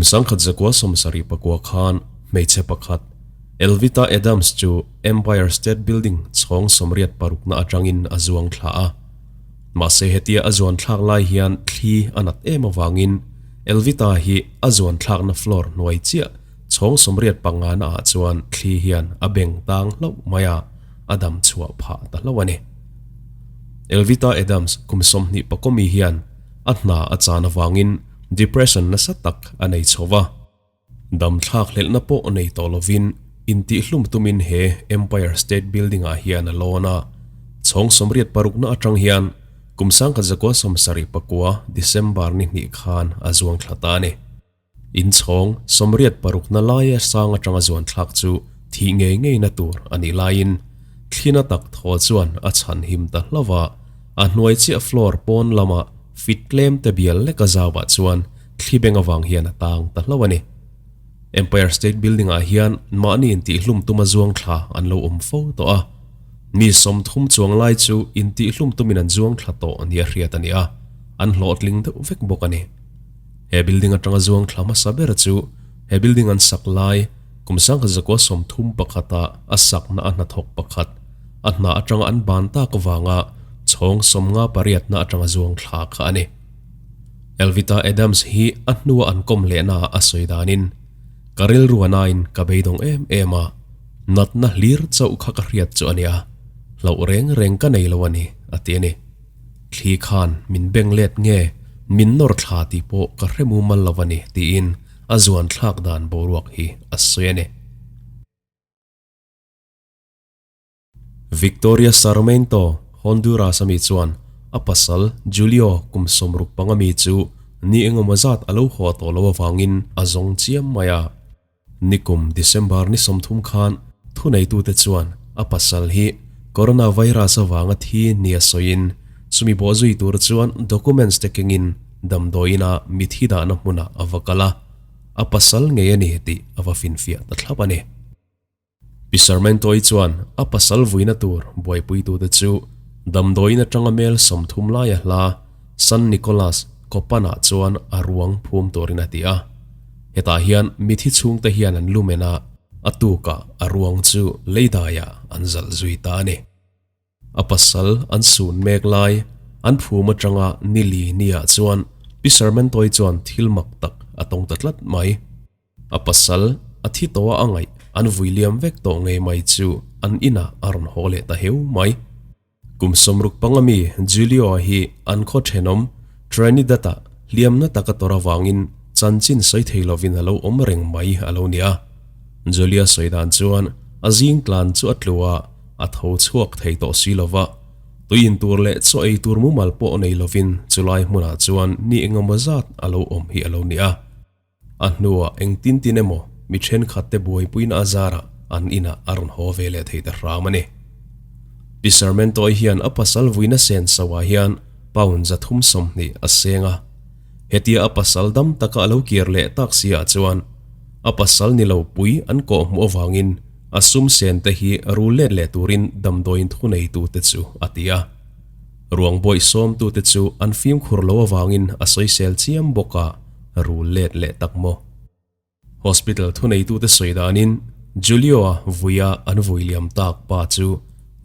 Kum 1974 khan hmeichhe pakhat Elvita Adams chu Empire State Building chhawng 86 na atangin a zuang thla a. Mahse hetia a zuan thlak lai hian thli a nat em avangin Elvita hi a zuan thlakna floor hnuai chiah chhawng 85 na ah chuan thli hian a beng tang hlauh mai a, a dam chhuah phah ta hlauh a ni. Elvita Adams kum 24 mi hian a hna a chan avangin depression nasa tak a nei chho va. Dam thlak hlelhna pawh nei tawh lovin intihhlum tumin he Empire State Building ah hian a lawn a. Chhawng 86 na atang hian kum 1974 December ni hnih khan a zuang thla ta a ni. Inchhawng 86 na laia sang atanga zuan thlak chu thih ngei ngei na tur a nih laiin thlina tak thaw chuan a chhan him ta hlauh a, a hnuai chiah floor pawn lama fit tlem te bial leka zauah chuan thli beng avang hian a tang ta hlauh a ni. Empire State Building ah hian mahni intihhlum tuma zuang thla an lo awm fo tawh a, mi 30 chuang lai chu intihhlum tumin an zuang thla tawh nia hriat a ni a, an hlawhtling deuh vek bawk a ni. He building atanga zuang thla hmasa ber chu he building an sak lai kum 1931 ah a sakna a hnathawk pakhat a hna atanga an ban tak avanga chhawng 58 na atanga zuang thla kha a ni. Elvita Adams hi a hnua an kawm lehna a sawi danin ka rilruanain ka beidawng em em a, natna hlir chauh kha ka hriat chu a nia, hlauh reng reng ka nei lo a ni a ti a ni. Thli khan min beng let nge min nawr thla tih pawh ka hre mumal lo a ni tiin a zuan thlak dan boruak hi a sawi a ni. Victoria Sarmento, Honduras ami chuan a pasal Julio kum 65 mi chu ni engemaw zat a lo haw tawh lo avangin a zawng chiam mai a. Nikum December ni 30 khan thuneitute chuan a pasal hi coronavirus avanga thi nia sawiin chumi bawh zui tur chuan documents te kengin damdawiin a mithi dahna hmunah a va kal a, a pasal ngei a ni tih a va finfiah ta thlap a ni. Pi Sarmento-i chuan a pasal vuina tur buaipuitute chu damdawiin atanga mel 30 laia hla San Nicolas Copan-ah chuan a ruang phum turin a ti a. Hetah hian mithi chhungte hian an lumen a, a tukah a ruang chu leidaiah an zalh zui ta a ni. A pasal an sun mek lai an phum atanga nili niah chuan Pi Sarmento-i chuan thil mak tak a tawng ta tlat mai. A pasal a thi tawh a a ngaih an vui liam vek tawh ngei mai chu an inah a rawn haw leh ta heu mai. Kum 65 mi Julio-a hi an khaw thenawm Trinidad-ah hliamna taka tawrh avangin chanchin sawi thei lovin a lo awm reng mai a lo ni a. Julia sawi dan chuan a zing tlan chu a tlu a, a tho chhuak thei tawh si lova. Tui in tur leh chaw ei tur mumal pawh nei lovin chulai hmunah chuan ni engemaw zat a lo awm hi a lo ni a. A hnuah eng tin tin emaw mi thenkhat te buaipuina a zarah an inah a rawn haw ve leh thei ta hram a ni. Pi Sarmento-i hian a pasal vuina sen sauah hian pound 320 a seng a. Hetia a pasal dam taka a lo kir leh tak si ah chuan a pasal ni lo pui an kawh hmuh avangin a sum sen te hi rul let leh turin damdawiin thu neitu te chu a ti a. Ruang bawih sawmtu te chu an fimkhur lo avangin a sawisel chiam bawk a, rul let leh tak maw. Hospital thuneitute sawi danin Julio-a vuia an vui liam tak pa chu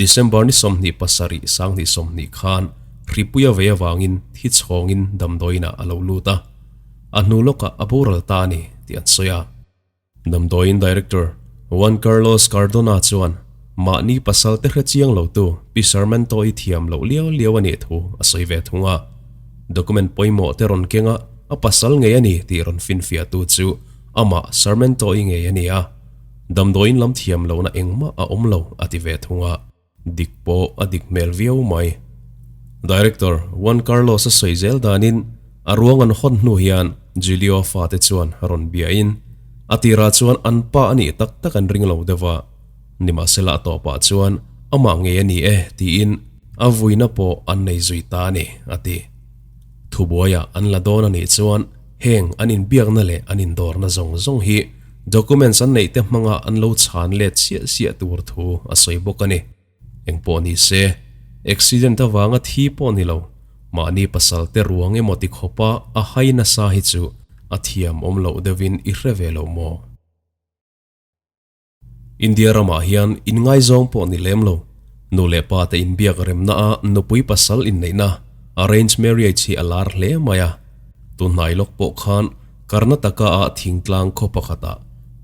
December ni 27 2020 khan hripuia vei avangin thi chhawngin damdawiinah a lo lut a, a hnu lawkah a boral ta a ni tih an sawi a. Damdawiin Director Juan Carlos Cardona chuan mahni pasal te hre chiang lo tu Pi Sarmento-i thiam loh liau liau a nih thu a sawi ve thung a. Document pawimawh te rawn keng a, a pasal ngei a ni tih rawn finfiah tu chu amah Sarmento-i ngei a ni a. Damdawiin lam thiam lohna engmah a awm lo a ti ve thung a. Dik pawh a dik hmel viau mai. Director Juan Carlos a sawi zel danin a ruang an hawn hnu hian Julio fate chuan rawn biain a tirah chuan an pa a nih tak tak an ring lo deuh a, nimahsela a tawpah chuan amah ngei a ni e tiin a vuina pawh an nei zui ta a ni a ti. Thubuaiah an la dawn a nih chuan heng an inbiakna leh an indawrna zawng zawng hi documents an neih te hmanga an lo chhan let siah siah tur thu a sawi bawk a ni. Engpawh ni se, accident avanga thi pawh ni lo, mahni pasal te ruang emaw ti khawpa a hai nasa hi chu a thiam awm loh deuhin i hre ve lo maw? India ramah hian inngaizawng pawh ni lem lo. Nu leh pa te inbiak remna a nupui pasal inneihna, arrange marriage, hi a lar hle mai a. Tunhnai lawk pawh khan Karnataka ah thingtlang khaw pakhatah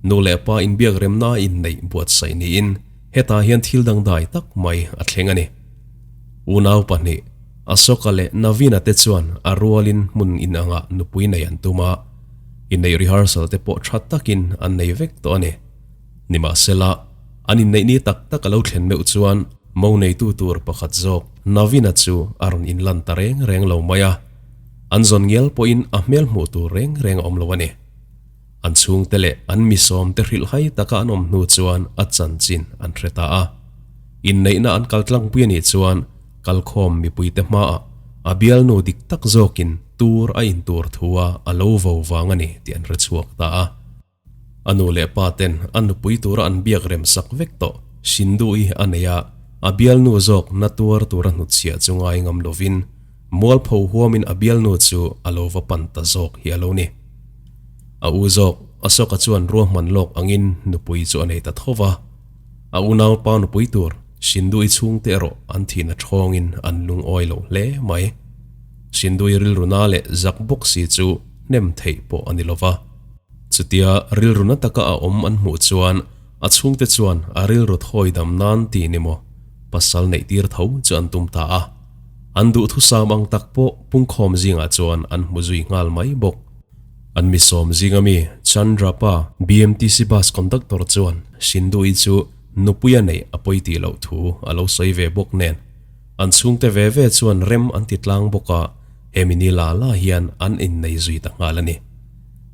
nu leh pa inbiak remna a inneih buatsaih niin hetah hian thil dangdai tak mai a thleng a ni. Unau pahnih, Ashoka leh Navina te chuan a rualin hmun inangah nupui nei an tum a, inneih rehearsal te pawh tha takin an nei vek tawh a ni. Nimahsela, an inneih ni tak tak a lo thlen meuh chuan mo neitu tur pakhat zawk Navina chu a rawn inlan ta reng reng lo mai a, an zawn ngial pawhin a hmel hmuh tur reng reng a awm lo a ni. An chhungte leh an misawmte hrilhhai taka an awm hnu chuan a chanchin an hre ta a. Inneihna an kal tlangpui a nih chuan kalkhawm mipuite hmaah a bialnu dik tak zawkin tur a intur thua a lo vo vang a ni tih an hre chhuak ta a. A nu leh pa ten a nupui tura an biak rem sak vek tawh Sindhu-i a nei a, a bialnu zawk na tuar tura hnutchhiah chu ngai ngam lovin mualpho huamin a bialnu chu a lo va pan ta zawk hi a lo ni. A u zawk Ashoka chuan ruahman lawk angin nupui chu a nei ta tho va, a unaupa nupui tur Sindhu-i chhungte erawh an thihna thawngin an lungawi lo hle mai. Sindhu-i rilruna leh zak bawk si chu hnem theih pawh a ni lo va. Chutia rilru na taka a awm an hmuh chuan a chhungte chuan a rilru thawi dam nan ti ni maw pasal neih tir tho chu an tum ta a. An duhthusam ang tak pawh pungkhawm zingah chuan an hmu zui nghal mai bawk. An misawm zinga mi Chandrapa BMTC bus conductor chuan Sindhu-i chu nupuia neih a pawi tih loh thu a lo sawi ve bawk nen an chhungte ve ve chuan rem an ti tlang bawk a, hemi ni la la hian an innei zui ta nghal a ni.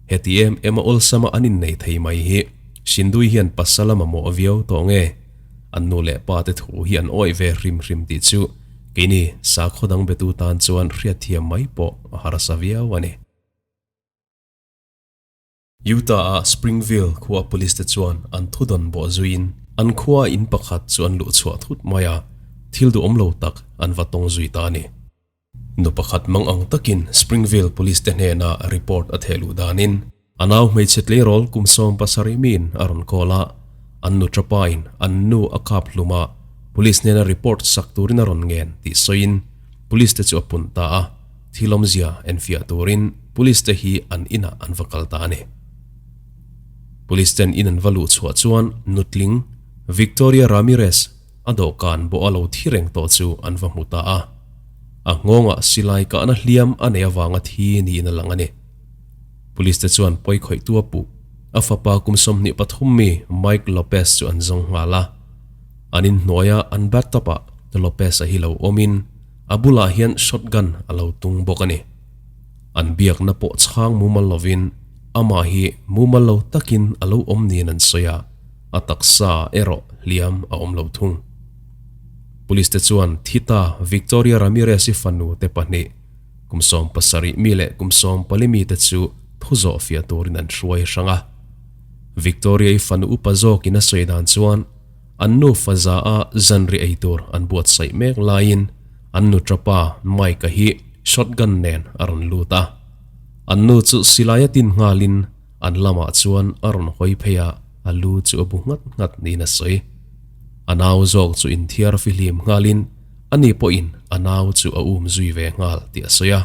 Heti em em a awlsama an innei thei mai hi Sindui hian pasal a mamawh viau tawh nge? An nu leh pa te thu hi an awih ve hrim hrim tih chu keini sakhaw dang betu tan chuan hriatthiam mai pawh a harsa viau a ni. Utah-a Springville khua police te chuan an thudawn bawh zuiin an khua in pakhat chu an luhchhuah thut mai a, thil duhawm lo tak an va tawng zui ta a ni. Nu pakhat mang ang takin Springville Police te hnena report a theh luh danin a nau hmeichhe tleirawl kum 70 miin a rawn call a, an nu ṭapain an nu a kap hlum a, Police hnena report sak turin a rawn ngen tih sawiin Police te chu a pun ta a, thil awmzia enfiah turin Police te hi an inah an va kal ta a ni. Police ten in an va luh chhuah chuan nutling Victoria Ramirez, A dawhkan bawh a lo thi reng tawh chu an va hmu ta a. A nghawngah silai kahna hliam a nei avanga thi niin a lang a ni. Police te chuan pawi khawihtu a puh. A fapa kum 23 mi Mike Lopez chu an zawng nghal a. An inhnuaia an bathtub ah Lopez a hi lo awmin a bulah hian shotgun a lo tung bawk a ni. An biakna pawh chhang mumal lovin amah hi mumal lo takin a lo awm niin an sawi a. A taksa erawh hliam a awm lo thung. Police te chuan Thita Victoria Ramirez-i fanu te pahnih, kum 70 mi leh kum 14 mi te chu thu zawh fiah turin an hruai hrang a. Victoria-i fanu upa zawkin a sawi dan chuan an nu faza a zanri ei tur an buatsaih mek laiin an nu tapa Mike-a hi shotgun nen a rawn lut a. An nu chu silai a tin nghalin An lamah chuan a rawn hawi phei a, a lu chu a bu nghat nghat niin a sawi. A nau zawk chu inthiar fihlim nghalin ani pawhin a nau chu a um zui ve nghal tih a sawi a.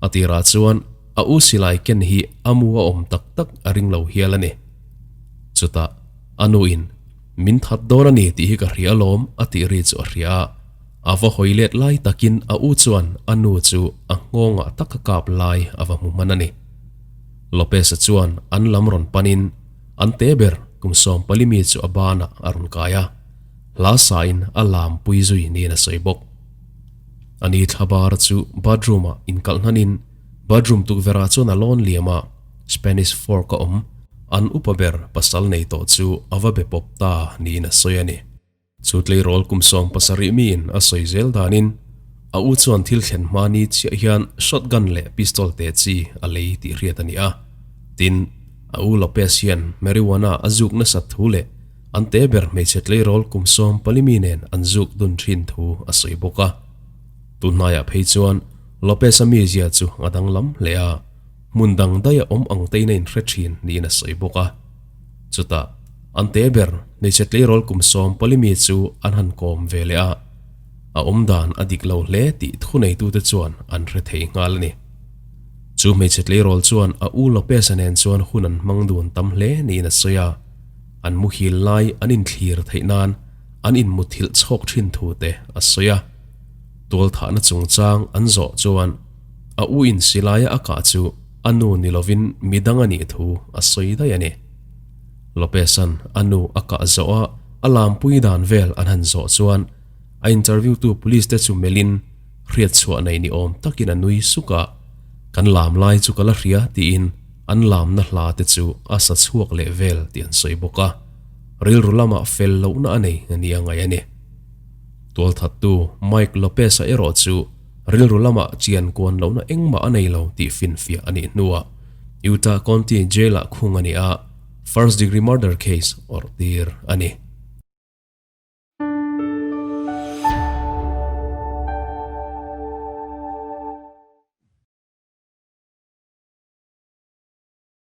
A tirah chuan a u silai ken hi a mu a awm tak tak a ring lo hial a ni. Chutah a nuin min that dawn a ni tih hi ka hria alawm a tih ri chu a hria a, a va hawi let lai takin a u chuan a nu chu a nghawngah taka kap lai a va hmu hman a ni. Lopez-a chuan an lam rawn panin an te ber kum 14 mi chu a banah a rawn kai a, hla sain a lam pui zui niin a sawi bawk. Ani thlabar chu bathroom-ah inkalh hnanin bathroom tukverhah chuan a lawn liam a, Spanish fork a awm an upa ber pasal nei tawh chu a va be pawp ta niin a sawi a ni. Chu tleirawl kum 70 miin a sawi zel danin a u chuan thil thlen hma ni chiah hian shotgun leh pistol te chi a lei tih hriat a ni a. Tin, a u Lopez hian marijuana a zuk nasat thu leh an te ber hmeichhe tleirawl kum 14 mi nen an zuk dun thin thu a sawi bawk a. Tunhnaiah phei chuan Lopez-a mizia chu a danglam hle a. Hmun dang daih a awm ang tein a inhre thin niin a sawi bawk a. Chutah, an te ber hmeichhe tleirawl kum 14 mi chu an han kawm ve leh a, a awm dan a dik lo hle tih thuneitute chuan an hre thei nghal a ni. Chu hmeichhe tleirawl chuan a u Lopez-a nen chuan hun an hmang dun tam hle niin a sawi a, an muhil lai an inthlir theih nan an inmuthilh chhawk thin thu te a sawi a. Tualthahna chungchang an zawh chuan a u in silaia a kah chu a nu ni lovin midang a nih thu a sawi daih a ni. Lopez-a'n a nu a kah zawh a, a lampui dan vel an han zawh chuan a interview tu police te chu melhin hriat chhuah nei ni awm takin a nui suk a, Kan lam lai chu ka la hria tiin an lamna hla te chu a sa chhuak leh vel tih an sawi bawk a, rilru lamah fel lohna a nei nia ngaih a ni. Tualthattu Mike Lopez-a erawh chu rilru lamah chian kuan lohna engmah a nei lo tih finfiah a nih hnuah Utah County Jail-ah khung a ni a, first degree murder case awrh tir a ni.